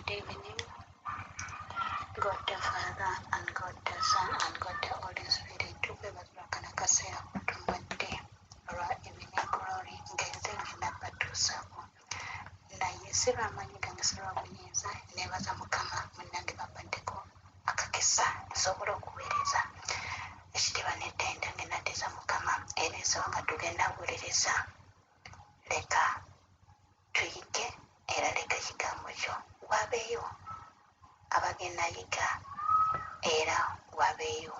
Good evening. God the Father and God the Son and God the Holy Spirit. Tukwebaza lwakano akaseera kutuwadde olwa evening glory ngenze ngenda batuusaako naye si lw'amaanyi gange si lwa buyinza neebaza Mukama munnange bampaddeko akakisa nsobola okuweereza ekitiibwa n'ettendo ngenda ddiza Mukama era ensonga tugenda wuliriza leka tuyige era leka ekigambo kyo wabeeyo abagenda yiga era wabeeyo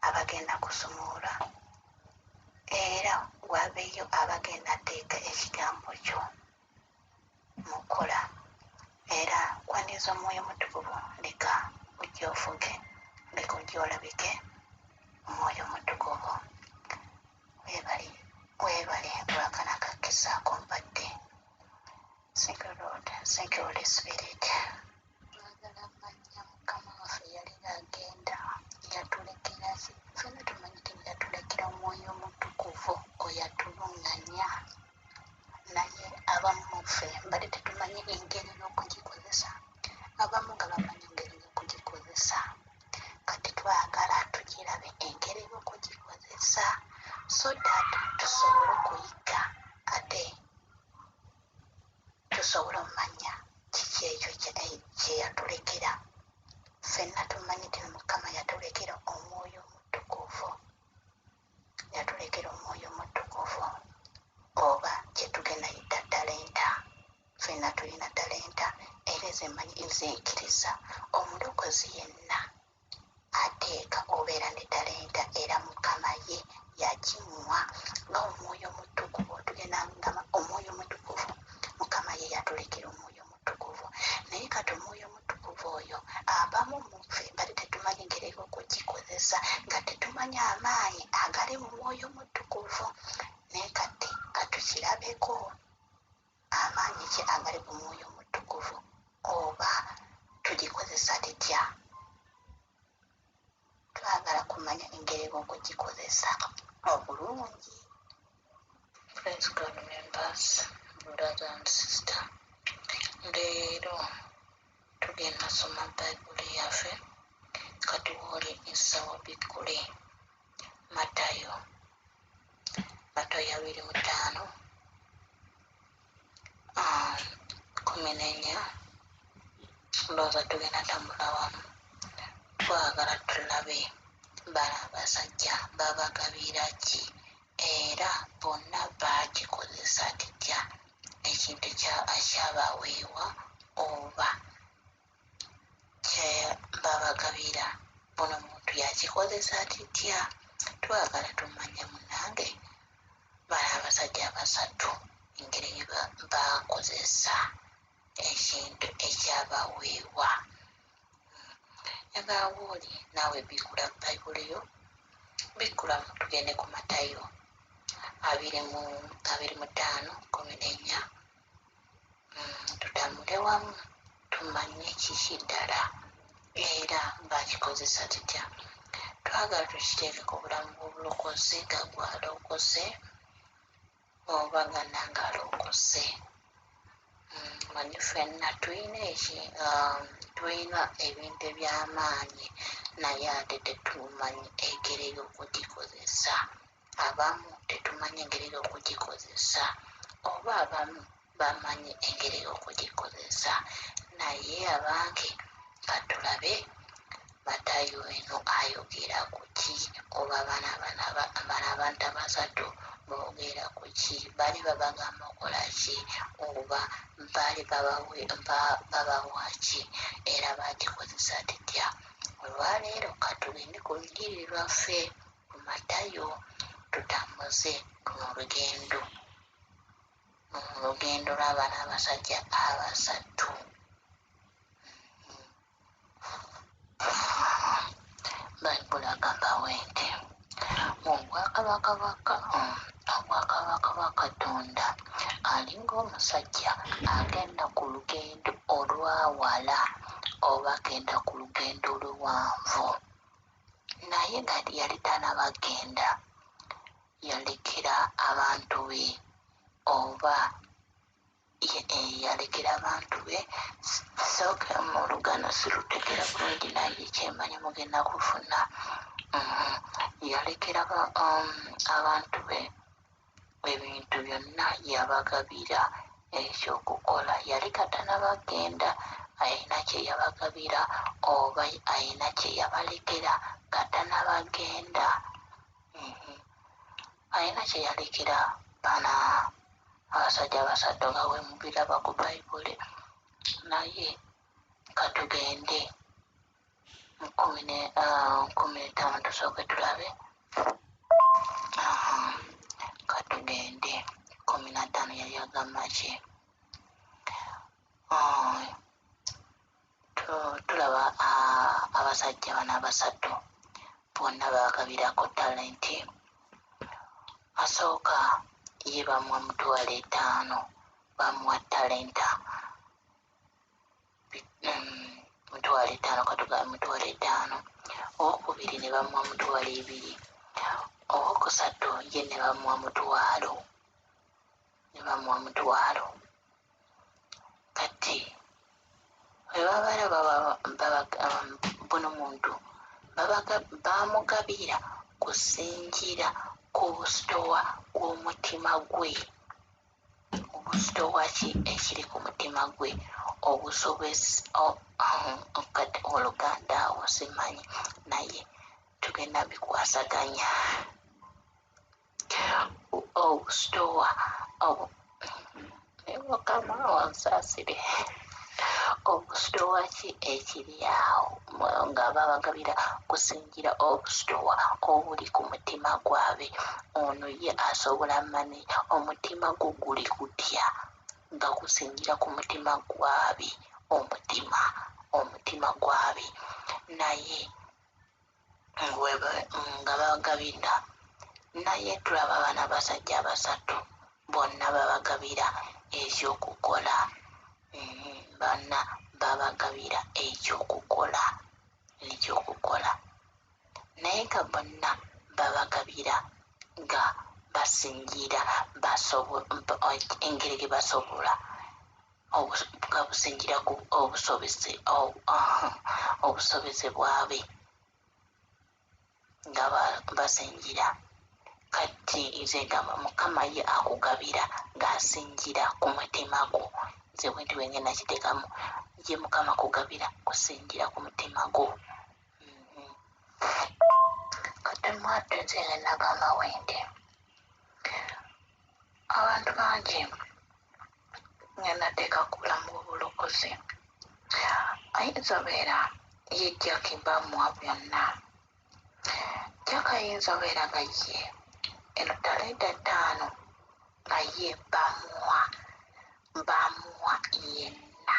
abagenda kusumulwa era wabeeyo abagenda teeka ekigambo kyo mu kukola era kwaniriza omwoyo omutukuvu leka ojje ofuge leka ojje olabike omwoyo omutukuvu webale webale lwakana akakisa kompadde. Thank you Lord, thank you Holy Spirit. Twagala manya Mukama waffe yali agenda yatulekera ki? Ffenna tumanyi nti yatulekera omwoyo omutukuvu oyo atulunganya naye abamu mu ffe mbadde tetumanyi engeri y'okugikozesa abamu nga bamanyi engeri y'okugikozesa kati twagala tugirabe engeri y'okugikozesa so that tusobole okuyiga ate tusobole omumanya kiki ekyo kye yatulekera. Ffenna tumanyi nti Mukama yatulekera omwoyo omutukuvu, yatulekera omwoyo omutukuvu oba kye tugenda yita talenta. Ffenna tulina talenta era nze mmanyi nze nkiriza omulokozi yenna ateeka obeera ne talenta era Mukama ye yagimuwa nga omwoyo omutukuvu tugenda nga omwoyo omutukuvu Mukama ye yatulekera omwoyo omutukuvu naye kati omwoyo omutukuvu oyo abamu muffe bali tetumanyi ngeri y'okugikozesa nga tetumanyi amaanyi agali mu mwoyo omutukuvu naye kati katukirabeko amaanyi ki agali mu mwoyo omutukuvu oba tugikozesa tutya. Twagala kumanya engeri y'okugikozesa obulungi. Praise God members, brother and sister. Leero tugenda soma Bayibuli yaffe kati wooli essaawa bikkule Matayo Matayo 25 14 ndowooza tugenda tambula wamu twagala tulabe bano abasajja babagabira ki era bonna baakikozesa kitya ekintu ekyabaweebwa oba kye babagabira buno muntu yakikozesa kitya twagala tumanye munange bano abasajja abasatu engeri gye bakozesa ekintu ekyabaweebwa. Njagala wooli naawe bikkula Bayibuli yo, bikkulamu tugende ku Matayo 25 14 tutambule wamu tumanye kiki ddala era bakikozesa tutya. Twagala tukiteeke ku bulamu bw'obulokozi nga gwalokose oba nga nange alokose. Manyi ffenna tulina eki tulina ebintu eby'amaanyi naye ate tetumanyi engeri y'okugikozesa. Abamu tetumanyi engeri y'okugikozesa oba abamu bamanyi engeri y'okugikozesa naye abange katulabe Matayo eno ayogera ku ki oba bano abantu abasatu boogera ku ki baali babagamba okola ki oba baali babawa ki era bagikozesa tutya. Olwaleero katugende ku lujiri lwaffe ku Matayo tutambuze luno olugendo olugendo lw'abano abasajja abasatu. Bayibuli agamba bw'eti, mu bwakabaka obwakabaka bwa Katonda alinga omusajja agenda ku lugendo olw'awala oba agenda ku lugendo oluwanvu naye nga yali tannaba genda yalekera abantu be oba yalekera abantu be Sooka mu Luganda sirutegeera bulungi naye kyemmanyi mugenda kufuna. Yalekera abantu be ebintu byonna yabagabira ekyokukola. Yali katanabagenda alina kye yabagabira oba alina kye yabalekera nga tanabagenda. Alina kye yalekera bana abasajja abasatu nga bwe mubiraba ku Bayibuli. Naye katugende mu 15 tusooke tulabe. Katugende 15 yali agamba ki? Tulaba abasajja bano abasatu bonna babagabirako talenti. Asooka ye bamuwa 50,000, bamuwa talenta 50,000, katugambe 50,000. Owokubiri ne bamuwa 20,000, owokusatu ye ne bamuwa 1,000, ne bamuwa 1,000. Kati bwe babala buno muntu bamugabira kusinziira ku busitowa bw'omutima gwe. Obusitowa ki ekiri ku mutima gwe? Kati Oluganda awo simanyi, naye tugenda bikwasaganya. Obusitowa Mukama wansaasire. Obusitowa ki ekiri awo nga babagabira kusinziira obusitowa obuli ku mutima gwabwe. Ono ye asobola mani omutima gwo guli gutya nga gusinziira ku mutima gwabwe, omutima gwabwe. Naye nga babagabira, naye tulaba bano abasajja abasatu bonna babagabira ekyokukola. Bonna babagabira ekyokukola, ekyokukola. Naye nga bonna babagabira nga basinziira engeri gye basobola, nga businziira ku obusobeze bwabwe nga basinziira. Kati nze ngamba Mukama ye akugabira ng'asinziira ku mutima gwo. Nze bwe nti bwe ngenda kiteekamu, ye Mukama akugabira kusinziira ku mutima gwo. Kati mwattu nze ngenda gamba bwe nti abantu bangi ngenda teeka ku bulamu bw'obulokozi. Ayinza obeera ye Jackie bamuwa byonna. Jack ayinza obeera nga ye eno talenta 5 nga ye bamuwa yenna.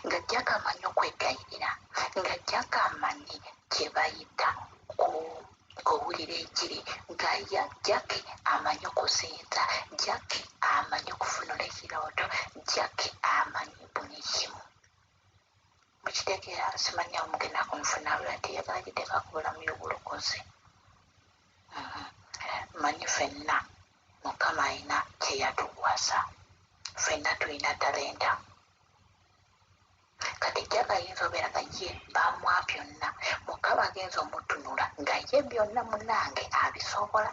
Nga Jack amanyi okwegayirira, nga Jack amanyi kye bayita kuwulira enjiri, nga Jack amanyi okusinza, Jack amanyi okufunula ekirooto, Jack amanyi buli kimu. Mukitegeera? Simanyi awo mugenda kunfuna lwaki yagala giteeka ku bulamu y'obulokozi. Mmanyi ffenna Mukama alina kye yatukwasa, ffenna tulina talenta. Kati Jack ayinza obeera nga ye bamuwa byonna, Mukama agenza omutunula nga ye byonna munnange abisobola,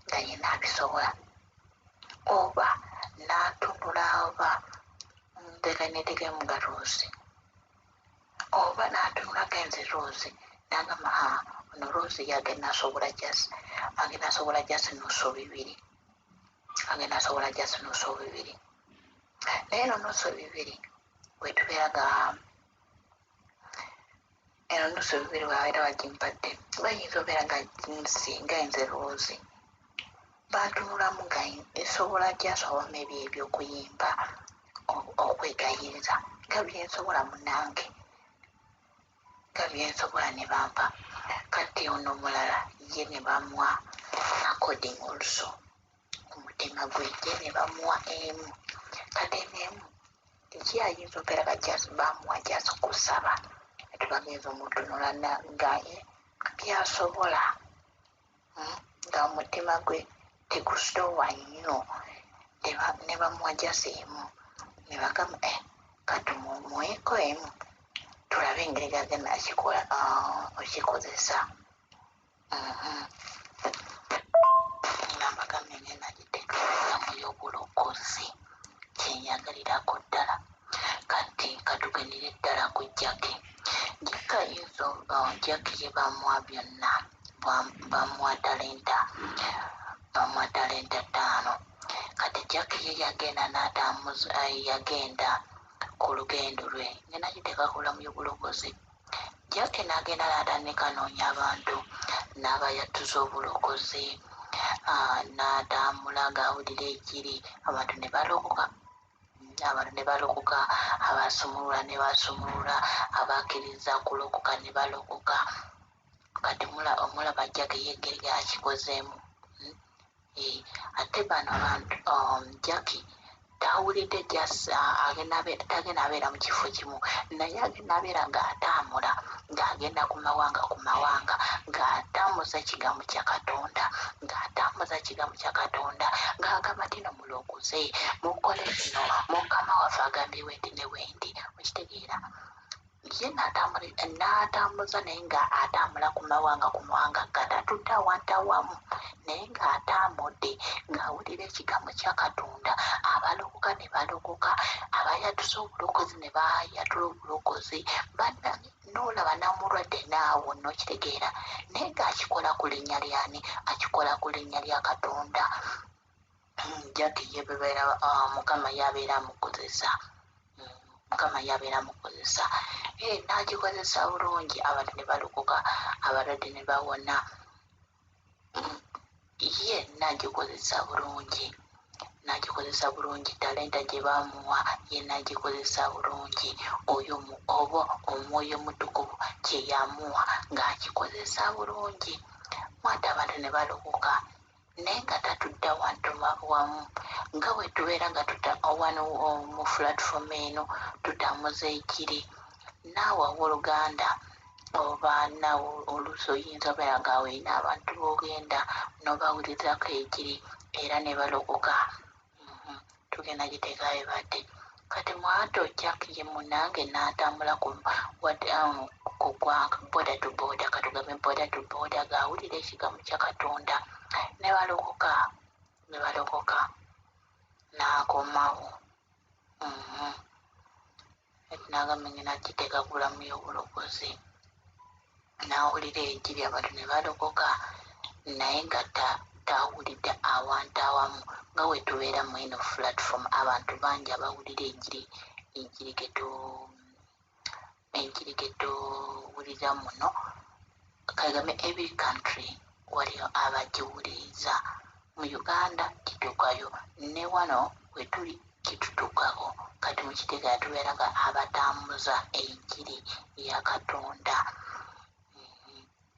nga yenna abisobola. Oba n'atunula oba ndeka neetegemu nga Rose, oba n'atunula genze Rose n'agamba ono Rose ye agenda asobola just, agenda asobola just nusu bibiri, agenda asobola just nusu bibiri. Naye eno nusu bibiri bwe tubeera nga eno nusu bibiri bw'abeera bagimpadde, bayinza obeera nga nsinga nze Rose bantunulamu nga nsobola just oba maybe ebyokuyimba, okwegayiriza nga bye nsobola munnange, nga bye nsobola ne bampa. Kati ono omulala ye ne bamuwa according also ku mutima gwe, ye ne bamuwa emu. Kati eno emu ye ayinza obeera nga just bamuwa just kusaba, tebagenza omutunula nga ye byasobola, nga omutima gwe tegusitowa nnyo, ne bamuwa just emu ne bagamba Katumuweeko emu tulabe engeri gyagenda akikola okikozesa. Nga mbagambye ngenda giteeka mu y'obulokozi, kyenyagalirako ddala. Kati katugendere ddala ku Jackie. Jackie ayinza Jackie ye bamuwa byonna, bamuwa talenta, bamuwa talenta 5. Kati Jackie ye yagenda n'atambuza, yagenda ku lugendo lwe, ngenda giteeka ku bulamu y'obulokozi. Jackie n'agenda n'atandika anoonya abantu n'abayatuza obulokozi, n'atambula ng'awulira enjiri, abantu ne balokoka, abantu ne balokoka, abasumulula ne basumulula, abakkiriza kulokoka ne balokoka. Kati omulaba Jackie ye engeri gy'akikozeemu. Ate bano abantu, Jackie tawulidde just, tagenda abeera mu kifo kimu, naye agenda abeera ng'atambula, ng'agenda ku mawanga ku mawanga, ng'atambuza ekigambo kya Katonda, ng'atambuza ekigambo kya Katonda, ng'agamba nti no mulokoze, mukole kino, Mukama waffe agambye wendi ne wendi. Okitegeera? Ye n'atambuza naye ng'atambula ku mawanga ku mawanga, nga tatudde awantu awamu, naye ng'atambudde ng'awulira ekigambo kya Katonda, abalokoka ne balokoka, abayatusa obulokozi ne bayatula obulokozi, bannange n'olaba n'omulwadde naawo n'okitegeera, naye ng'akikola ku linnya ly'ani? Akikola ku linnya lya Katonda. Jackie ye bebeera, Mukama y'abeera amukozesa. Mukama y'abeera amukozesa. N'agikozesa bulungi, abantu ne balokoka, abalwadde ne bawona. Ye n'agikozesa bulungi, n'agikozesa bulungi, talenta gye baamuwa ye n'agikozesa bulungi. Oyo oba omwoyo omutukuvu kye yamuwa ng'akikozesa bulungi, mwate abantu ne balokoka, naye nga tatudde awantu wamu. Nga bwe tubeera nga wano mu platform eno tutambuza enjiri, naawe owooluganda oba naawe oluusi oyinza obeera nga olina abantu b'ogenda n'obawulizaako enjiri era ne balokoka. Tugenda giteekayo ebadde. Kati mwate Jackie ye munnange n'atambula ku ku ggwanga border to border, katugambe border to border, ng'awulira ekigambo kya Katonda ne balokoka, ne balokoka, n'akomawo. N'agamba ngenda giteeka ku bulamu y'obulokozi, n'awulira enjiri abantu ne balokoka, naye nga tawulidde awantu awamu. Nga we tubeera mu eno platform, abantu bangi abawulira enjiri, enjiri getuwulira muno, kagambe every country waliyo abagiwuliriza. Mu Uganda kituukayo, ne wano we tuli kitutuukako. Kati mukitegeera tubeera nga abatambuza enjiri ya Katonda.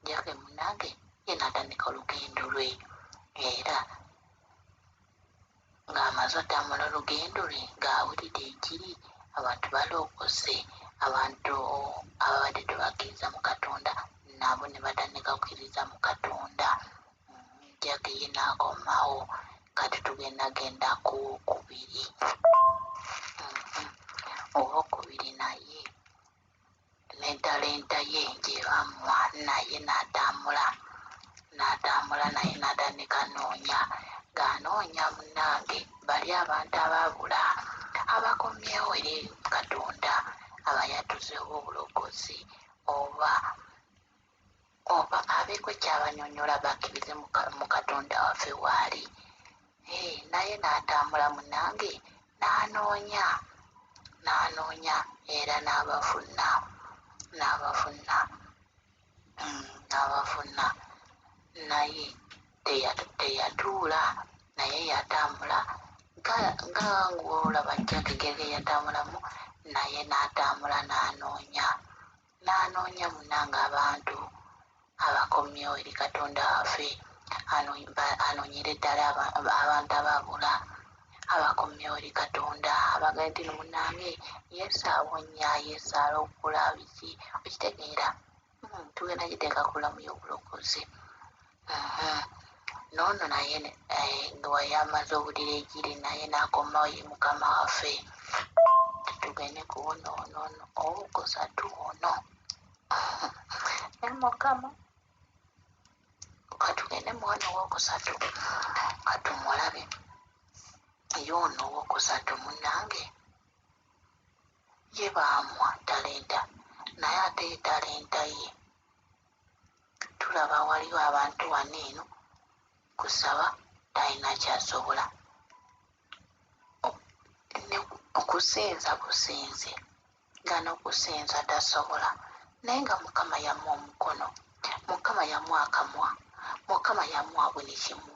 Jackie munnange ye n'atandika olugendo lwe, era ng'amaze otambula olugendo lwe ng'awulira enjiri, abantu balokose, abantu ababadde tebakkiriza mu Katonda nabo ne batandika okukkiriza mu Katonda. Jackie ye n'akomawo. Kati tugendagenda ku wokubiri. Owokubiri naye ne talenta ye gye bamuwa, naye n'atambula, n'atambula naye n'atandika anoonya, ng'anoonya munnange bali abantu abaabula, abakomyewo eri Katonda, abayatuzeewo obulokozi, oba abeeko ky'abanyonnyola bakkirize mu Katonda waffe waali. Naye n'atambula munnange n'anoonya, n'anoonya era n'abafuna, n'abafuna, n'abafuna. Naye teyatuula, naye yatambula nga ng'olaba Jackie gege yatambulamu, naye n'atambula n'anoonya, n'anoonya munnange abantu abakomyewo eri Katonda waffe, anoonyere ddala abantu abaabula, abakomyewo eri Katonda, abagambe nti munnange Yesu awonya, Yesu alokola, biki, okitegeera. Tugenda giteeka ku bulamu y'obulokozi. N'ono naye nga yamaze owulira enjiri, naye n'akomawo ye Mukama waffe. Katugende ku ono ono ono owokusatu ono. Ne Mukama, katugende mu ono owokusatu, katumulabe. Ye ono owokusatu munnange, ye baamuwa talenta, naye ate ye talenta ye tulaba waliwo abantu wano eno kusaba talina kyasobola, okusinza businzi, nga n'okusinza tasobola, naye nga Mukama yamuwa omukono, Mukama yamuwa akamwa, Mukama yamuwa buli kimu,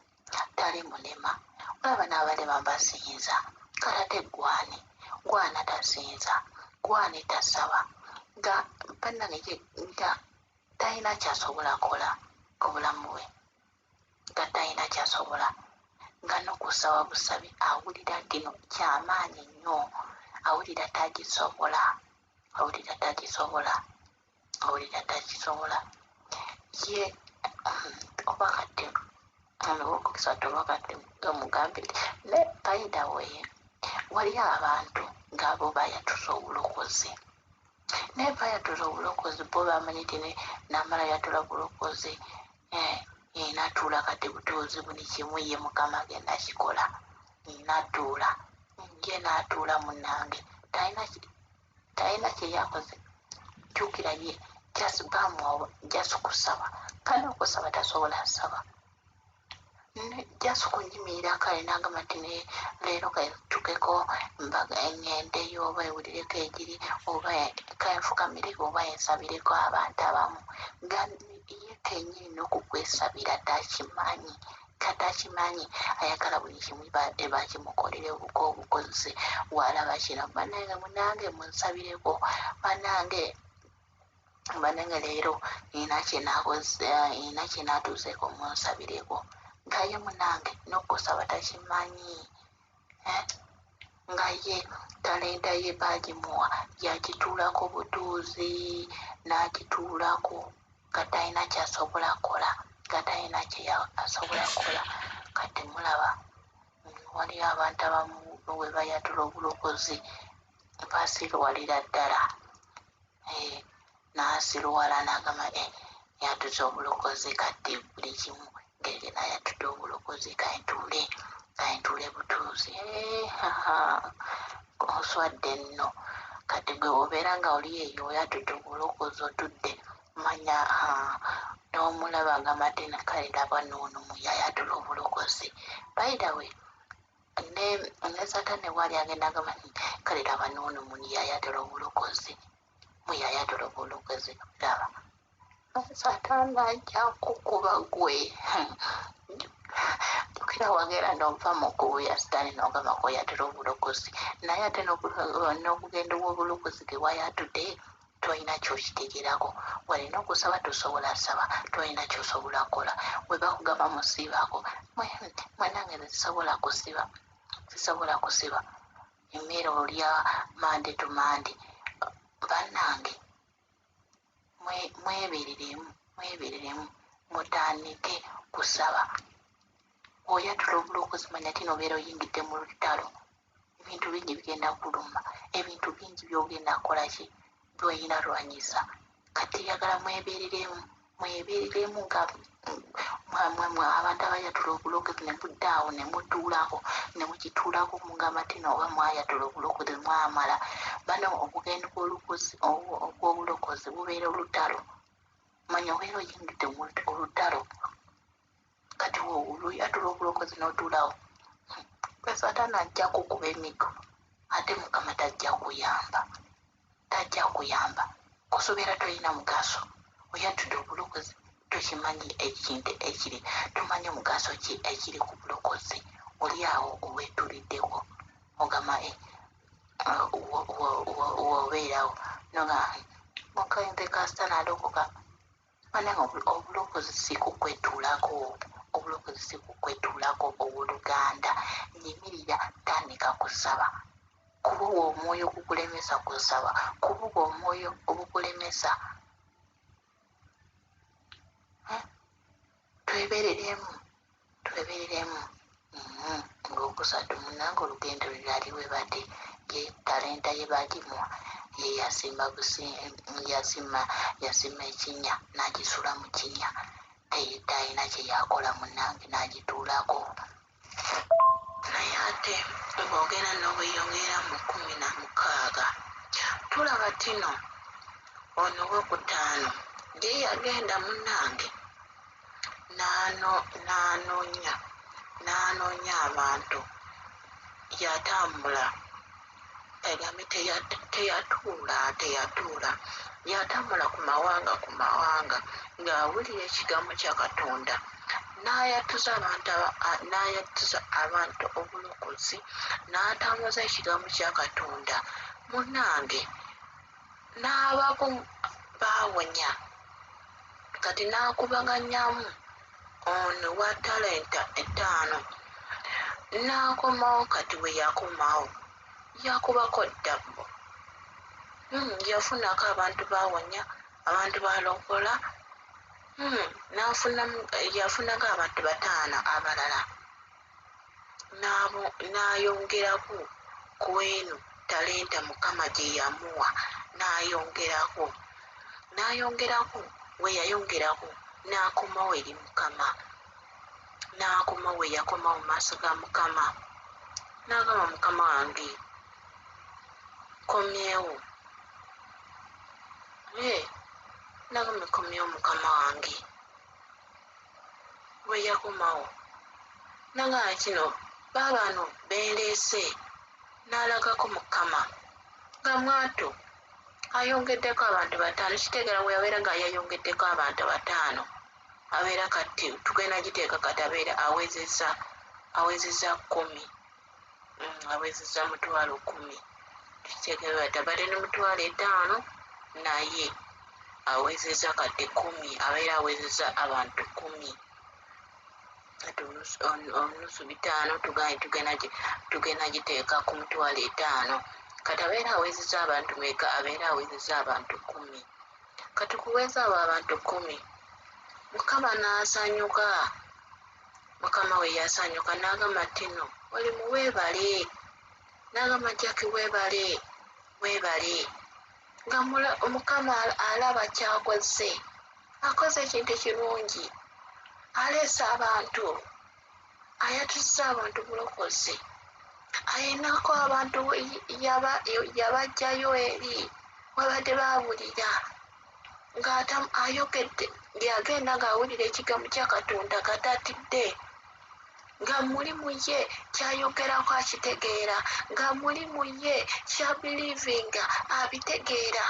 tali mulema. Olaba n'abalema basinza, kale ate gwani gwana tasinza, gwani tasaba, nga bannange nga talina kyasobola kola ku bulamu bwe, nga talina kyasobola, nga n'okusaba busabi awulira ntino kyamaanyi nnyo, awulira tagisobola, awulira tagisobola, awulira takisobola. Ye oba kati ono owokusatu oba kati omugambe ne by the way, waliyo abantu ng'abo bayatuza obulokozi, naye bayatuza obulokozi bo bamanyi nti namala yatula bulokozi, natuula kati butuuzi buli kimu ye Mukama agenda kikola, natuula ye natuula munnange talina kyeyakoze. Jjukira ye just bamuwa just kusaba, kale okusaba tasobola saba, just kunyimirira kale n'agamba nti leero katukeko mbaga ŋŋendeyo oba ewulireko enjiri oba kanfukamireko oba ensabireko abantu abamu, nga ye kennyini n'okukwesabira takimanyi, katakimanyi, ayagala buli kimu bakimukolere obukozi. Walaba kino bannange, munnange munsabireko bannange, bannange leero nina kyenakoze, nina kyenatuuseeko, munsabireko, nga ye munnange n'okusaba takimanyi, nga ye talenta ye baagimuwa yagituulako butuuzi n'agituulako, nga talina kyasobola kukola, nga talina kyeyasobola kukola. Kati mulaba waliyo abantu abamu bwe bayatula obulokozi basiruwalira ddala, n'asiruwala n'agamba yatuze obulokozi kati buli kimu ngeri nayatudde obulokozi kantuule, kantuule butuuzi, oswadde nno. Kati gwe obeera nga oli eyo oyatudde obulokozi otudde manya n'omulaba agamba nti kale laba n'ono muyayatula obulokozi. By the way, ne Satani bwali agenda agamba kale laba n'ono muyayatula obulokozi, muyayatula obulokozi, laba Satani ajja kukuba gwe. Jjukira wagenda n'ova mu kkubo ya Sitaani n'ogamba koyatula obulokozi, naye ate n'okugenda ow'obulokozi ge wayatudde tolina ky'okitegeerako, walina okusaba tosobola saba, tolina ky'osobola kukola, bwe bakugamba musiibako, mwanange nze sisobola kusiba, sisobola kusiba, emmere olya Monday to Monday. Bannange mwebereremu, mwebereremu, mutandike kusaba. Bw'oyatula obulokozi manya nti obeera oyingidde mu lutalo, ebintu bingi bigenda kuluma, ebintu bingi by'ogenda kukola ki by'olina lwanyisa. Kati njagala mwebereremu, mwebereremu nga abantu abayatula obulokozi ne mudda awo ne mutuulako, ne mukituulako mugamba nti no oba mwayatula obulokozi mwamala. Bano okugenda okw'obulokozi bubeera olutalo, manya obeera oyingidde mu olutalo. Kati oyatula obulokozi n'otuulawo, gwe Sataani ajja kukuba emiggo, ate Mukama tajja kuyamba, tajja kuyamba, kusobeera tolina mugaso. Oyatudde obulokozi tokimanyi ekintu ekiri, tomanyi mugaso ki ekiri ku bulokozi, oli awo oweetuliddeko ogamba wobeerawo noga mukainze kasita nalokoka. Bannange obulokozi si kukwetuulako, obulokozi si kukwetuulako owooluganda, yimirira tandika kusaba, kubuwa omwoyo ogukulemesa kusaba, kubuwa omwoyo ogukulemesa. Twebereremu, twebereremu. Olwokusatu munnange olugendo lwali bwe bati. Ye talenta ye bagimuwa, ye yasimba yasima yasima ekinnya n'agisula mu kinnya, talina kye yakola munnange n'agituulako. Naye ate bw'ogenda n'obweyongera mu 16, tulaba tino ono owokutaano ye yagenda munnange n'anoonya n'anoonya abantu, yatambula egambe teyatuula teyatuula, yatambula ku mawanga ku mawanga ng'awulira ekigambo kya Katonda, n'ayatuza abantu n'ayatuza abantu obulokozi, n'atambuza ekigambo kya Katonda munnange, n'abaako baawonya. Kati n'akubaganyamu ono wa talenta 5 n'akomawo. Kati we yakomawo yakubako ddabbo, yafunako abantu baawonya, abantu balokola, yafunako abantu 5 abalala, n'ayongerako ku eno talenta Mukama gye yamuwa, n'ayongerako n'ayongerako. We yayongerako n'akomawo eri Mukama, n'akomawo. We yakomawo mu maaso ga Mukama n'agamba, Mukama wange, komyewo. N'agamba, komyewo Mukama wange. We yakomawo n'agamba kino baabano bendeese, n'alagako Mukama nga mwatu ayongeddeko abantu 5. Kitegeera bwe yabeera nga yayongeddeko abantu 5, abeera kati tugenda giteeka kati abeera awezezza 10, awezezza 100,000. Kitegeera kati abadde ne 50,000 naye awezezza kati 10, abeera awezezza abantu 10. Kati onusu 5 tugenda giteeka ku 50,000. Kati abeera awezezza abantu meka? Abeera awezezza abantu 10. Kati kuweza abo abantu 10, Mukama n'asanyuka. Mukama we yasanyuka n'agamba tino oli muweebale, n'agamba Jackie weebale, weebale. Nga Mukama alaba ky'akoze, akoze ekintu ekirungi, aleese abantu, ayatuzza abantu bulokozi, ayinako abantu yabaggyayo eri wabadde baabulira, ng'ata ayogedde, yagenda ng'awulira ekigambo kya Katonda nga tatidde, nga muli mu ye ky'ayogerako akitegeera, nga muli mu ye ky'abilivinga abitegeera.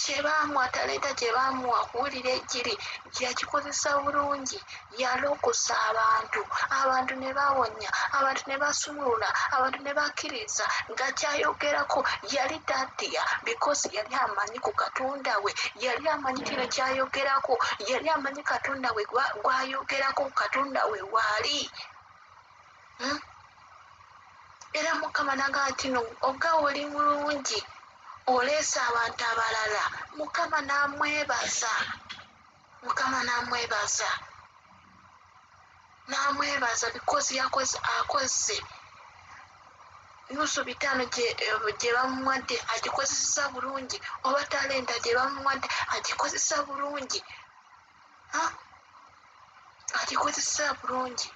Kye baamuwa talenta gye baamuwa kuwulira enjiri yagikozesa bulungi, yalokosa abantu, abantu ne bawonya, abantu ne basumulula, abantu ne bakkiriza nga ky'ayogerako yali tatya, because yali amanyi ku Katonda we, yali amanyi kino ky'ayogerako, yali amanyi Katonda we gw'ayogerako, Katonda we waali. Era Mukama n'agamba nti no oga oli mulungi, oleese abantu abalala. Mukama n'amwebaza, Mukama n'amwebaza, n'amwebaza because yakoze, akoze 5.5 gye bamuwadde agikozesa bulungi, oba talenta gye bamuwadde agikozesa bulungi, agikozesa bulungi,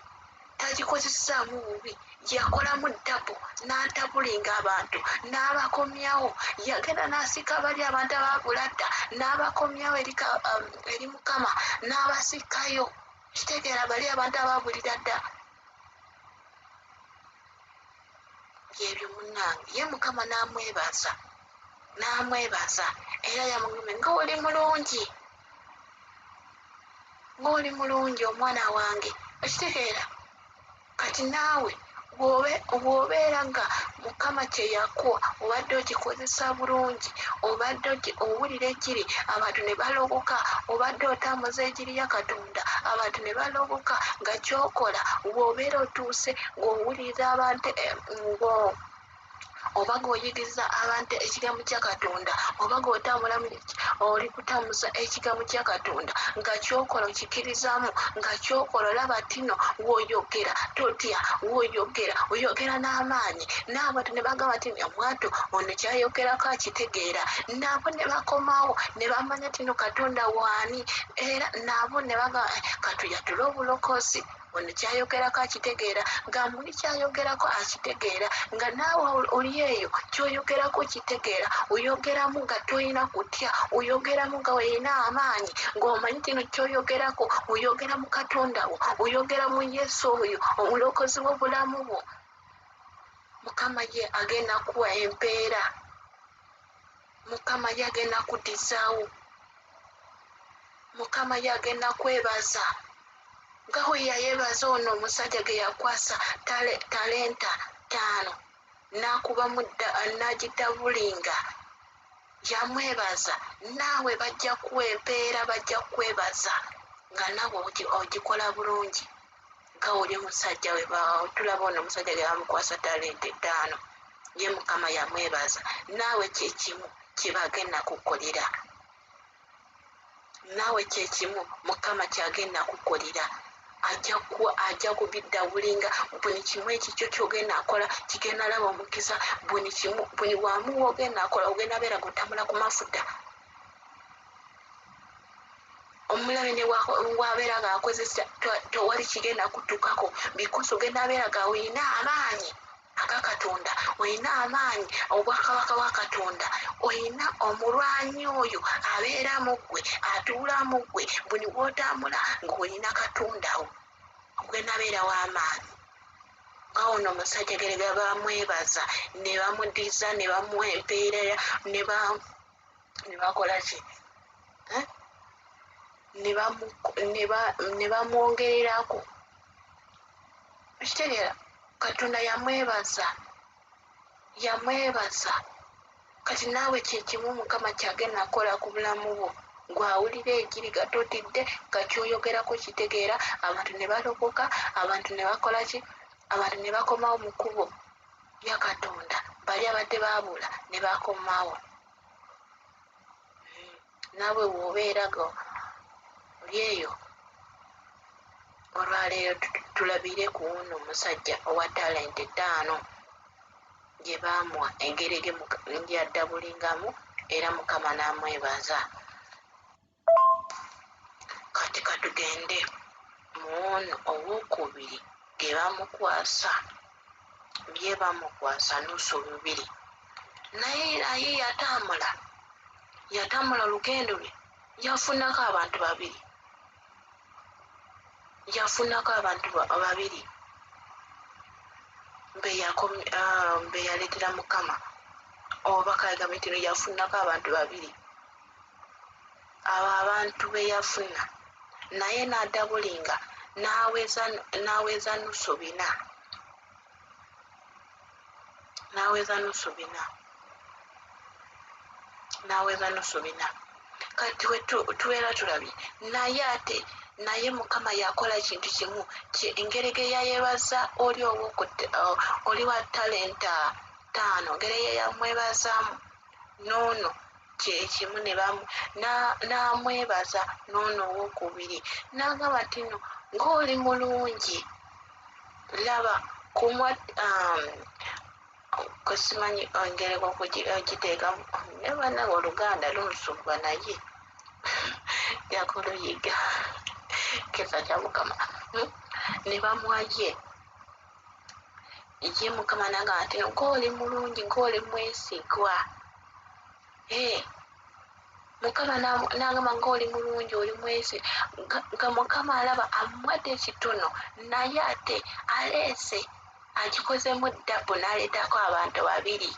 tagikozesaamu bubi. Yakolamu ddabo n'atabulinga abantu n'abakomyawo, yagenda n'asika bali abantu abaabula dda n'abakomyawo eri Mukama n'abasikayo. Kitegeera bali abantu abaabulira dda. Byebyo munnange, ye Mukama n'amwebaza, n'amwebaza era yamugamba ng'oli mulungi, ng'oli mulungi omwana wange. Okitegeera kati naawe bw'obeera nga Mukama kye yakuwa obadde okikozesa bulungi, obadde owulira enjiri abantu ne balokoka, obadde otambuza enjiri ya Katonda abantu ne balokoka, nga ky'okola bw'obeera otuuse ng'owulira abantu, Oba g'oyigiriza abantu ekigambo kya Katonda, oba g'otambula oli kutambuza ekigambo kya Katonda, nga ky'okola okikkirizamu, nga ky'okola olaba tino w'oyogera totya, w'oyogera oyogera n'amaanyi, n'abantu ne bagamba nti omwatu ono ky'ayogerako akitegeera, nabo ne bakomawo ne bamanya tino Katonda waani, era nabo ne bagamba katuyatule obulokozi. Ono kyayogerako akitegeera, nga muli kyayogerako akitegeera, nga naawe oli eyo kyoyogerako okitegeera, oyogeramu nga tolina kutya, oyogeramu nga olina amaanyi, ng'omanyi kino kyoyogerako, oyogera mu Katonda wo, oyogera mu Yesu oyo omulokozi w'obulamu bwo. Mukama ye agenda kuwa empeera, Mukama ye agenda kuddizaawo, Mukama ye agenda kwebaza. Nga bwe yayebaza ono omusajja ge yakwasa talenta ttaano n'akubamu n'agidabulinga, yamwebaza. Naawe bajja kuwa empeera, bajja kukwebaza nga naawe ogikola bulungi. Nga oli omusajja we tulaba ono omusajja ge bamukwasa talenta ettaano, ye Mukama yamwebaza. Naawe kye kimu kye bagenda kukolera. Naawe kye kimu Mukama ky'agenda kukolera. Ajja kuwa, ajja kubiddawulinga buli kimu ekikyo ky'ogenda akola kigenda laba omukisa buli kimu, buli wamu w'ogenda akola ogenda beera gotambula ku mafuta. Omulabe ne wabeera ng'akozesa tewali kigenda kutukako because ogenda beera ga olina amaanyi aga Katonda, olina amaanyi obwakabaka bwa Katonda, olina omulwanyi oyo abeera mu ggwe, atuula mu ggwe, buli w'otambula ng'olina Katonda wo, ogenda beera w'amaanyi. Nga ono omusajja gerega bamwebaza ne bamuddiza ne bamuwa empeera ne bakola ki? Eh? Ne bamwongererako. Okitegeera? Katonda yamwebaza, yamwebaza. Kati naawe kye kimu Mukama ky'agenda kukola ku bulamu bwo. Gw'awulira enjiri nga totidde, nga ky'oyogerako kitegeera, abantu ne balokoka, abantu ne bakola ki? Abantu ne bakomawo mu kkubo lya Katonda. Bali abadde baabula ne bakomawo. Naawe bw'obeera nga oli eyo olwaleero tulabire ku wuno omusajja owa talenti ttaano gye baamuwa engeri gy'addabulingamu era Mukama n'amwebaza. Kati katugende mu wuno ow'okubiri ge bamukwasa bye bamukwasa nusu bubiri naye naye yatambula yatambula olugendo lwe yafunako abantu babiri yafunako abantu babiri be yaleetera Mukama oba kale nti yafunako abantu babiri abo abantu be yafuna naye n'adabulinga n'aweza nusu bina n'aweza nusu bina n'aweza nusu bina. Kati we tubeera tulabye naye ate naye Mukama yakola ekintu kimu engeri ge yayebaza oli oli wa talenta ttaano, engeri ye yamwebazaamu n'ono kye kimu ne n'amwebaza n'ono owokubiri n'agamba nti no ng'oli mulungi laba kumwa kosimanyi engeri okugiteekamu ne bannange Oluganda lunsumba naye yakuluyiga kisa kya Mukama ne bamuwa ye ye Mukama n'agamba nti ng'oli mulungi ng'oli mwesigwa. Mukama n'agamba ng'oli mulungi oli mwesi nga Mukama alaba amuwadde ekitono naye ate aleese agikozemu dabbu n'aleetako abantu babiri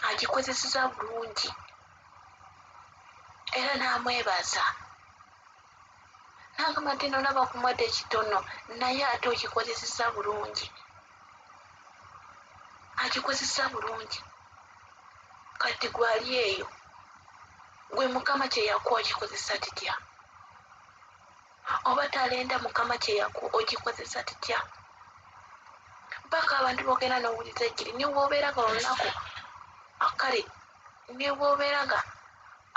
agikozeseza bulungi era n'amwebaza n'agamba nti nolaba kumuwadde ekitono naye ate okikozeseza bulungi akikozesa bulungi. Kati gwali eyo gwe Mukama kye yakuwa okikozesa kitya? Oba talenta Mukama kye yakuwa ogikozesa kitya? Bako abantu bogenda n'owuliza enjiri ne woobeera nga olunaku kale ne bw'obeera nga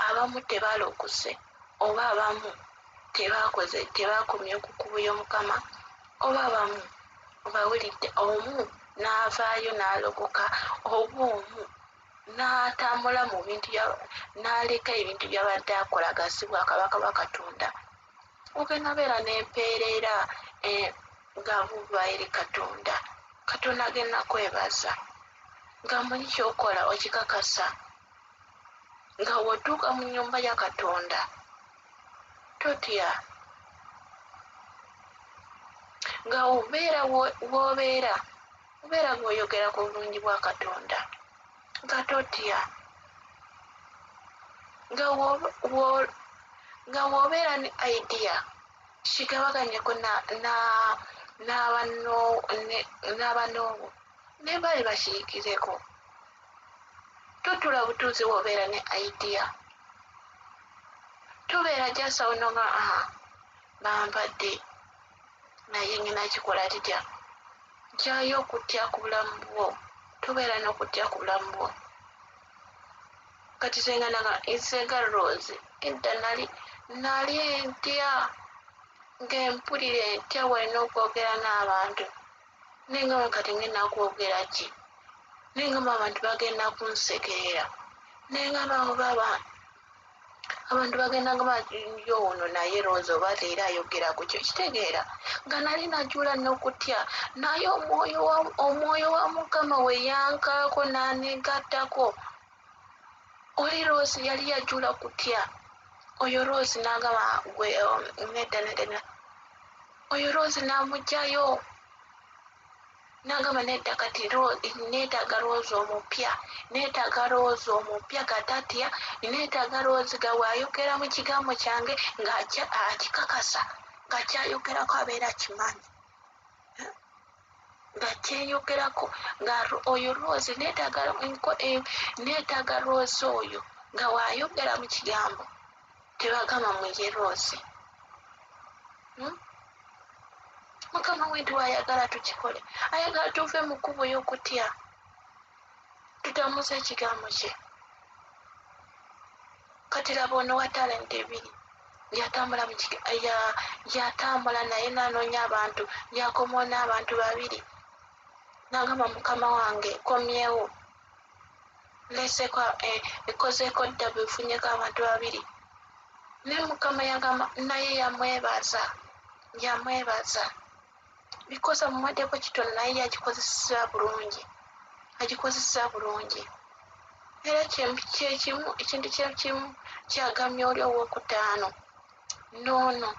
abamu tebalokose oba abamu tebakoze tebakomye ku kkubo y'Omukama oba abamu obawulidde omu n'avaayo n'alokoka oba omu n'atambula mu bintu n'aleka ebintu by'abadde akola nga si bwakabaka bwa Katonda, ogenda beera n'empeerera nga buva eri Katonda. Katonda agenda kwebaza nga muli ky'okola okikakasa nga w'otuuka mu nnyumba ya Katonda totya, nga obeera w'obeera obeera ng'oyogera ku bulungi bwa Katonda nga totya, nga w'obeera ne idea kigabaganyeko n'abanoobo ne bali bakiyigireko. Totula butuuzi w'obeera ne idea, tobeera just awo n'ogamba aha bampadde naye ngenda kikola titya. Ggyayo okutya ku bulamu bwo, tobeera n'okutya ku bulamu bwo. Kati senga nsenga Rose edda nali nali ntya ng'empulira entya walina okwogera n'abantu naye nga kati ngenda kwogera ki, naye ngamba abantu bagenda kunsekerera, naye ngamba oba abantu bagenda nga yo ono naye Rose oba leero ayogera ku kyo kitegeera nga nali najula n'okutya, naye omwoyo wa Mukama we yankaako n'aneegattako. Oli Rose yali yajula kutya, oyo Rose n'agamba gwe nedda nedda, oyo Rose n'amuggyayo n'agamba nedda kati neetaaga Rose omupya, neetaaga Rose omupya gatatya, neetaaga Rose nga bw'ayogera mu kigambo kyange ng'akikakasa nga ky'ayogerako abeera akimanyi, nga kyeyogerako nga oyo Rose neetaaga Rose oyo nga bw'ayogera mu kigambo tebagamba muye Rose. Mukama waitu ayagala tukikole, ayagala tuve mu kkubo y'okutya, tutambuze ekigambo kye. Kati laba ono wa talenti ebiri yatambula yatambula naye n'anoonya abantu, yakomawo n'abantu babiri n'agamba mukama wange komyewo leseeko ekozeeko dda bwefunyeko abantu babiri, naye mukama yagamba naye yamwebaza, yamwebaza because amuwaddeko kitono naye yagikozesa bulungi, agikozesa bulungi. Era kyekimu ekintu kyekimu kyagamya oli owokutaano n'ono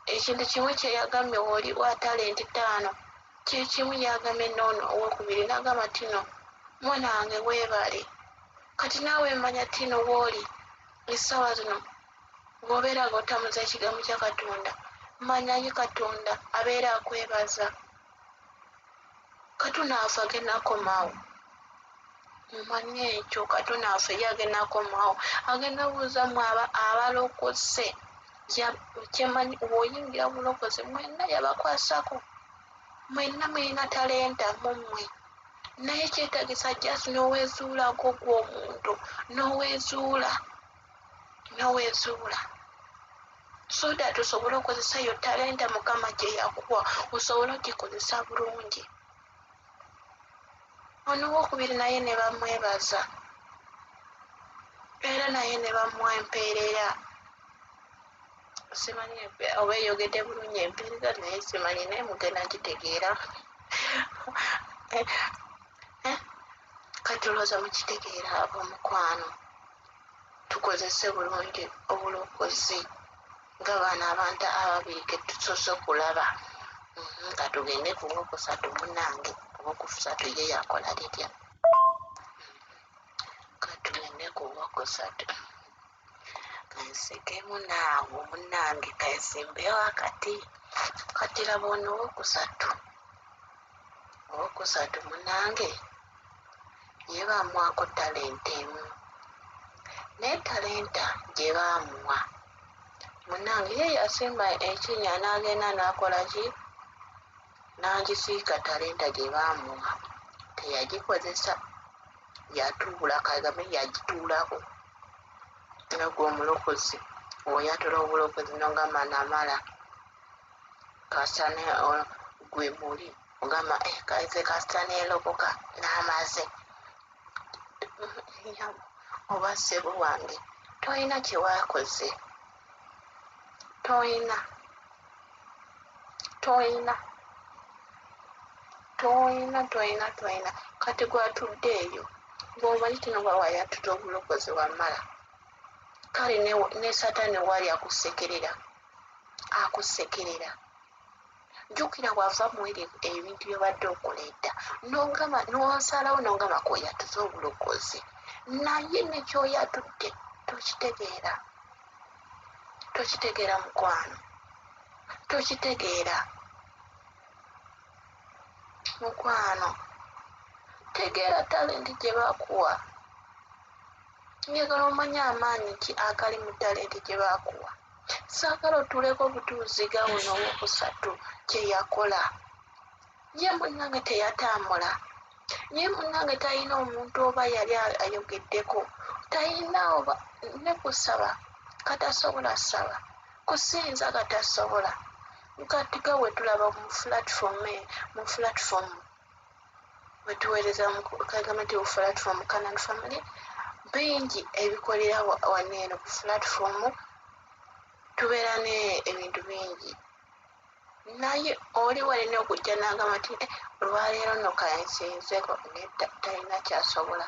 ekintu kimu kyeyagamye oli wa talenti ttaano kyekimu yagamye n'ono owokubiri n'agamba tino mwana wange weebale. Kati naawe manya tino w'oli essaawa zino bw'obeera ng'otambuza ekigambo kya Katonda, manya ye Katonda abeera akwebaza. Katonda waffe agenda komawo, mumanye ekyo. Katonda waffe ye agenda komawo, agenda buuza mmwe abalokose. Kyemanyi bw'oyingira bulokozi mwenna yabakwasako, mwenna mulina talenta mu mmwe, naye kyetaagisa just n'oweezuulako ggwe omuntu, n'oweezuula, n'oweezuula so that osobole okozesa yo talenta Mukama gye yakuwa, osobole ogikozesa bulungi. Ono owokubiri naye ne bamwebaza era naye ne bamuwa empeerera. Simanyi oba eyogedde bulungi empeerera, naye simanyi, naye mugenda gitegeera. Kati olowooza mukitegeera ab'omukwano? Tukozese bulungi obulokozi nga bano abantu ababiri ke tusoose okulaba. Katugende ku wokusatu munnange, owokusatu ye yakola litya? Katugende ku wokusatu. Kansekemu naawo munnange, kansimbewo akati. Kati laba ono owokusatu, owokusatu munnange ye baamuwaako talenta emu, naye talenta gye baamuwa munnange ye yasimba ekinnya n'agenda n'akola ki? N'agisiika talenta gye baamuwa, teyagikozesa, yatuula, kagame yagituulako. Nga gwe omulokozi oyatula obulokozi nogamba namala kasita gwe muli ogamba eh, kaze kasita nelokoka namaze oba ssebo wange tolina kyewakoze, tolina, tolina, tolina, tolina, tolina. Kati gwatudde eyo ng'omanyi kino bwawayatuta obulokozi wamala, kale ne satani wali akusekerera, akusekerera. Jjukira wava mu eri ebintu byobadde okola edda, nogamba nosalawo nogamba koyatuza obulokozi, naye nekyoyatudde tokitegeera, tokitegeera mukwano, tokitegeera mukwano. Tegeera talenti gye bakuwa. Njagala omanye amaanyi ki agali mu talenti gye bakuwa. Saagala otuuleko obutuuzi gawuno owokusatu kye yakola. Ye munnange teyatambula, ye munnange talina omuntu oba yali ayogeddeko, talina oba ne kusaba katasobola saba, kusinza katasobola. Kati ga wetulaba mu platform, mu platform wetuweereza kagamba nti platform Canaan Family, bingi ebikolera wano eno ku platform, tubeera ne ebintu bingi, naye oli walina okujja n'agamba nti eh, olwaleero nno kansinzeko, naye talina kyasobola.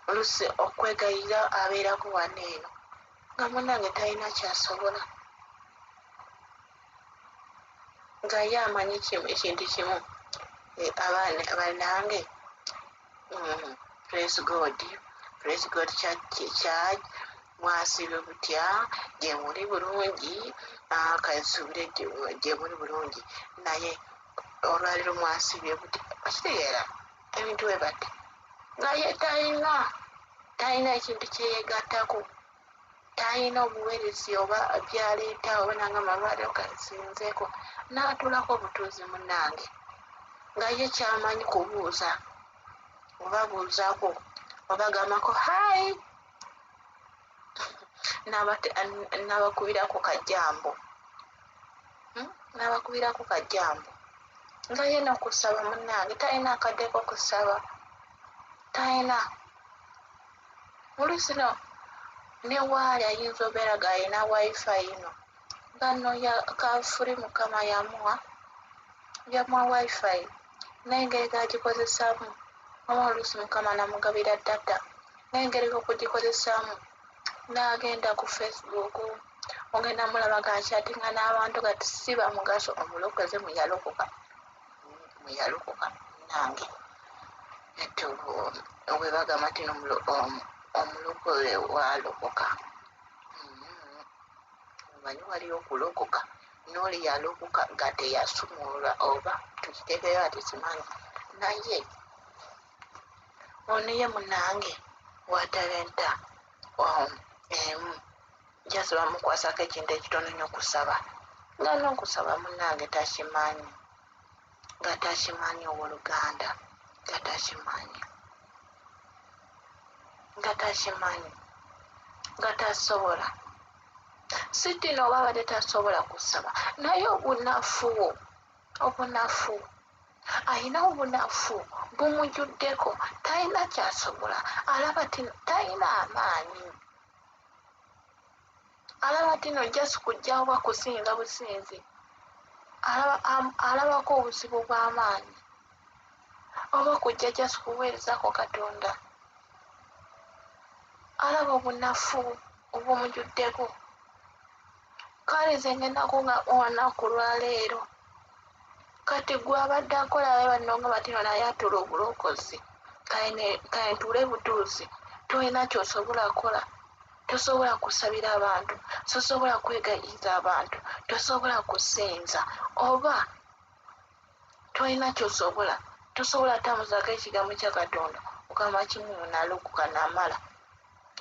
Oluusi okwegayirira abeerako wano eno nga munnange talina kyasobola, nga ye amanyi ekintu kimu, eh, abaana banange, praise God, praise God, church mwasiibye butya, gye muli bulungi, ah, kansuubire gye muli bulungi, naye olwaleero mwasiibye butya, okitegeera ebintu bwe bati, nga ye talina, talina ekintu kyeyegattako, talina obuweerezi oba byaleeta oba nanga malwaliro kansinzeeko n'atuulako obutuuzi munnange, nga ye kyamanyi kubuuza oba buuzaako oba gambako hi n'abakubirako kajambo, N'abakubirako kajambo, nga ye n'okusaba munnange talina akadde k'okusaba, talina. Oluusi no ne waali ayinza obeera g'alina wifi ino nga nno kafuli mukama yamuwa, yamuwa wifi, naye engeri g'agikozesaamu oba oluusi mukama namugabira data, naye engeri okugikozesaamu n'agenda ku Facebook ogenda mulaba g'akyatinga n'abantu kati si bamugaso. Omulokoze muyalokoka, muyalokoka nange webagamba nti omulokole walokoka, omanyi waliyo okulokoka n'oli yalokoka nga teyasumulula oba tukitegeera ati simanyi, naye ono ye munange wa talenta emu, just bamukwasako ekintu ekitono nnyo okusaba, nga n'okusaba munange takimanyi, nga takimanyi owooluganda, nga takimanyi, nga takimanyi, nga tasobola. Sitino oba abadde tasobola kusaba, naye obunafu, obunafu alina, obunafu bumujjuddeko, talina kyasobola, alaba tino talina amaanyi, alaba tino just kujja oba kusinza businzi, alabako obuzibu bw'amaanyi, oba kujja just kuweerezako Katonda, alaba obunafu obumujjuddeko. Kale nze ngendako nga olunaku lwaleero, kati gwe abadde akola abe banno nga batino naye atula obulokozi, kale ntuule butuuzi, tolina kyosobola kukola, tosobola kusabira abantu, tosobola kwegayirira abantu, tosobola kusinza, oba tolina kyosobola, tosobola tambuzaako ekigambo kya Katonda, ogamba kimu nalokoka namala.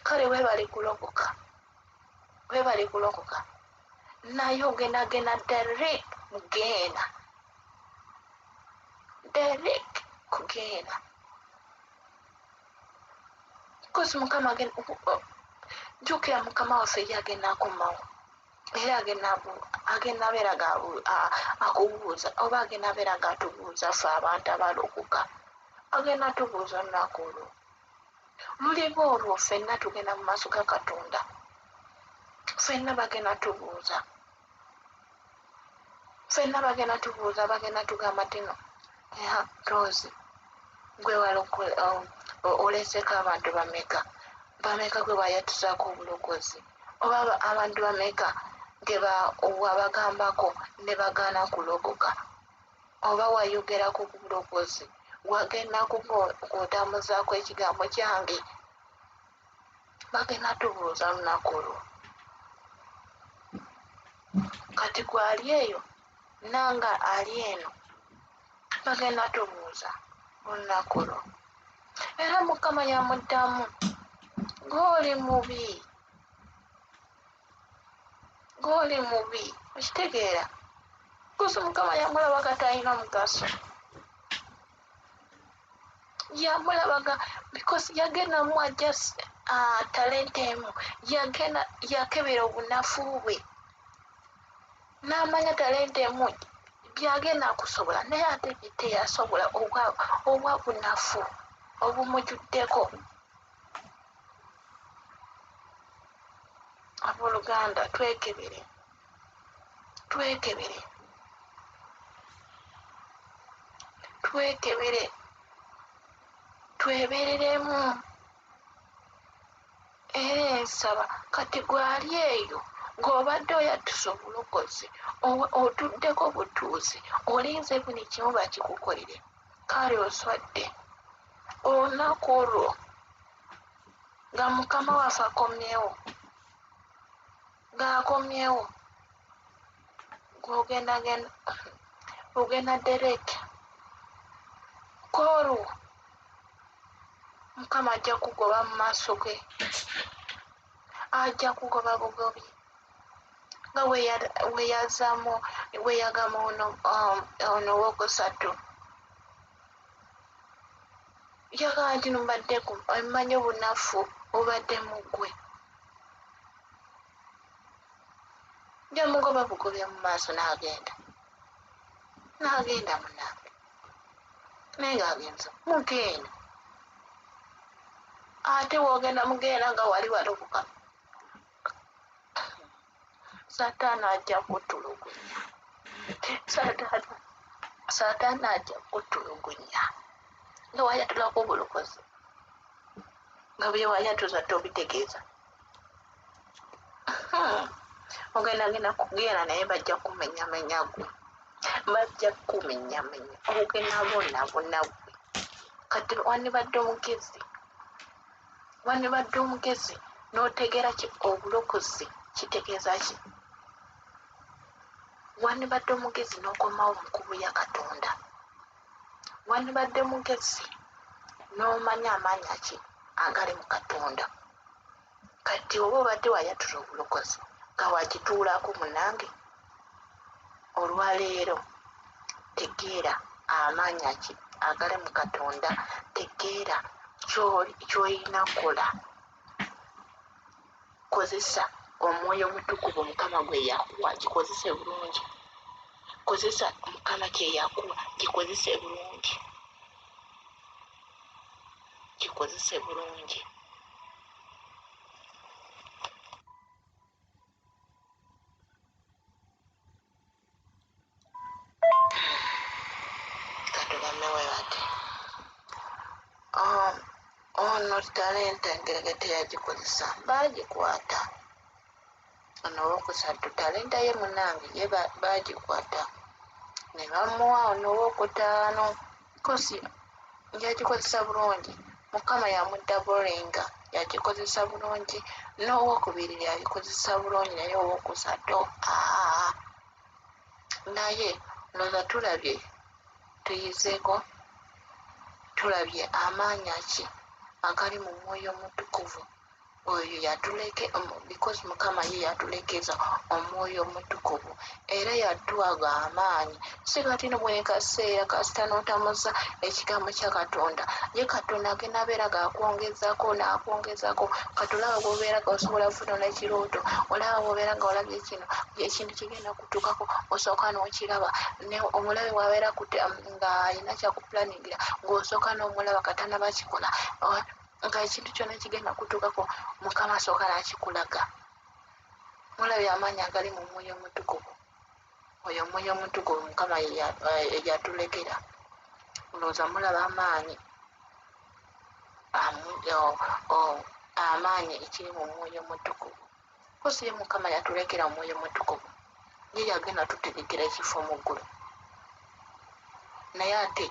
Kale webale kulokoka, webale kulokoka, naye ogendagenda direct mugenda. Derek kugenda kozi mukama jjukira mukama waffe ye agenda akomawo era agenda abeera nga akubuuza oba agenda abeera nga atubuuza ffe abantu abalokoka agenda atubuuza olunaku olwo luliba olwo ffenna tugenda mu maaso ga katonda ffenna bagenda tubuuza ffenna bagenda tubuuza bagenda tugamba tino Rose gwe oleseko abantu bameka bameka gwe bayatusaako obulokozi oba abantu bameka ge wabagambako ne bagaana kulokoka oba wayogerako ku bulokozi wagendako ng'otambuzaako ekigambo kyange bagenda tubuuza lunaku olwo kati gwali eyo nanga ali eno bagenda tubuuza olunaku olwo era mukama yamuddamu gwoli mubi gwoli mubi okitegeera kusi mukama yamulabaga talina mugaso yamulabaga because yagenda muwa just talenta emu yagenda yakebera obunafu bwe n'amanya talenta emu byagenda akusobola naye ate teyasobola obwa bunafu obumujuddeko abooluganda twekebere twekebere twekebere twebereremu era ensaba kati gwali eyo ng'obadde oyatusa obulokozi otuddeko butuuzi olinze buli kimu bakikukolere kale oswadde olunaku olwo nga mukama waffe akomyewo ng'akomyewo gwogendagenda ogenda derek kwolwo mukama ajja kugoba mu maaso ge ajja kugoba bugobi nga weyazamu weyagama ono ono owokusatu yagamba nti mbadde mmanyi obunafu obadde mu ggwe yamugoba bugobya mu maaso n'agenda n'agenda munange naye ng'agenze mugenda ate wogenda mugenda nga wali walokoka sataani ajja kutulugunya sataani ajja kutulugunya nga wayatulako obulokozi nga byewayatuza tobitegeeza ogenda genda kugenda naye bajja kumenyamenya gwe bajja kumenyamenya ogenda bonabona gwe kati wandibadde omugezi wandibadde omugezi n'otegeera ki obulokozi kitegeeza ki wandibadde omugezi n'okomawo mu kkubo ya katonda wandibadde mugezi n'omanya amaanyi ki agali mu katonda kati oba obadde wayatula obulokozi nga wakituulako munange olwaleero tegeera amaanyi ki agali mu katonda tegeera kyolina kukola kozesa omwoyo omutukuvu mukama gwe yakuwa kikozese bulungi kozesa mukama kyeyakuwa kikozese bulungi kikozese bulungi katugambe webati ono talenta engerege teyagikozesa bagikwata ono owokusatu talenta ye munange ye bagikwata ne bamuwa ono owokutaano kosi yagikozesa bulungi mukama yamudabolinga yagikozesa bulungi n'owokubiri yagikozesa bulungi naye owokusatu aa naye ndowooza tulabye tuyizeeko tulabye amaanyi ki agali mu mwoyo omutukuvu Oyo yatuleke because Mukama ye yatulekeza Omwoyo Omutukuvu era yatuwaga amaanyi. Si kati no buli kaseera kasita n'otamuza ekigambo kya Katonda, ye Katonda agenda abeera gaakwongezako n'akwongezako. Kati olaba bw'obeera nga osobola kufuna ekirooto, olaba bw'obeera nga olabye kino ekintu kigenda kutuukako, osooka n'okiraba. Ne omulabe bw'abeera ng'alina kyakupulaningira, ng'osooka n'omulaba katanaba kikola, nga ekintu kyonna kigenda kutuukako Mukama asooka n'akikulaga. Mulabye amaanyi agali mu Mwoyo Omutukuvu? Oyo Omwoyo Omutukuvu Mukama yatulekera. Ndowooza mulaba amaanyi amaanyi ekiri mu Mwoyo Omutukuvu. Kosi ye Mukama yatulekera Omwoyo Omutukuvu, ye yagenda tutegekera ekifo mu ggulu. Naye ate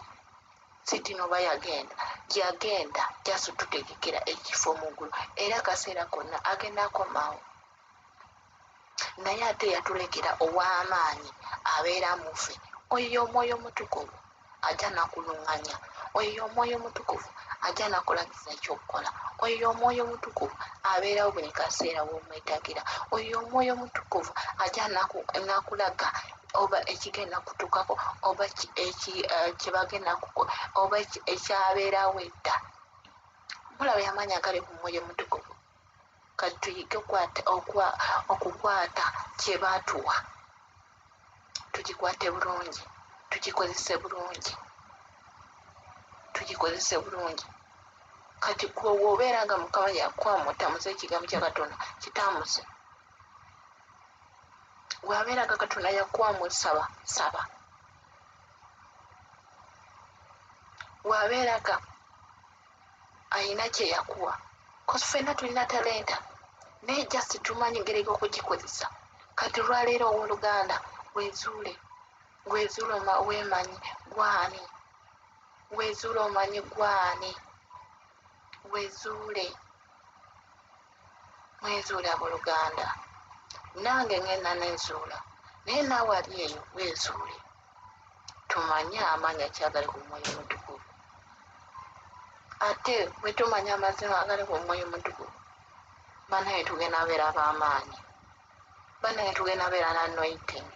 siti noba yagenda yagenda just tutegekera ekifo mu ggulu, era akaseera konna agenda akomawo. Naye ate yatulekera ow'amaanyi abeera mu ffe, oyo Omwoyo Omutukuvu ajja nakuluŋŋanya, oyo Omwoyo Omutukuvu ajja nakulagiza ekyokukola, oyo Omwoyo Omutukuvu abeerawo buli kaseera w'omwetagira, oyo Omwoyo Omutukuvu ajja nakulaga oba ekigenda kutuukako, oba kyebagenda oba ekyabeerawo edda. Mulaba amaanyi agali ku Mwoyo Omutukuvu? Kati tuyige okukwata kye baatuwa, tukikwate bulungi, tukikozese bulungi, tukikozese bulungi. Kati gwe bw'obeera nga Mukama yakuwa mutamuze ekigambo kya Katonda, kitamuse. Bw'abeera nga Katonda yakuwa musaba, saba. Bw'abeera nga alina kye yakuwa, kosi ffenna tulina talenta, naye just tumanyi engeri y'okugikozesa. Kati olwaleero owooluganda weezuule, weezuule weemanyi gw'ani, weezuule omanyi gw'ani, weezuule, mwezuule abooluganda. Nange ngenda neezuula, naye naawe ali eyo weezuule, tumanye amaanyi akyagale ku Mwoyo Omutukuvu. Ate bwe tumanya amazima agali ku Mwoyo Omutukuvu, banaye tugenda beera b'amaanyi, banaye tugenda beera na anointing,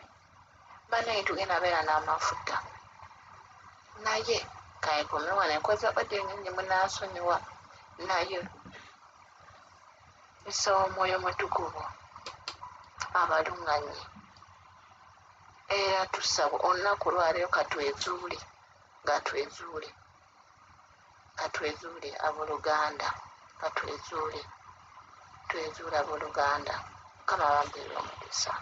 banaye tugenda beera n'amafuta. Naye kankome wano, enkoze audio nnyingi, munansonyiwa, naye nsaba Omwoyo Omutukuvu abaluŋŋamye. Era tusaba olunaku olwaleero katwezuule, nga twezuule, katwezuule abooluganda, katwezuule, twezuule abooluganda. Mukama abampeere omukisa.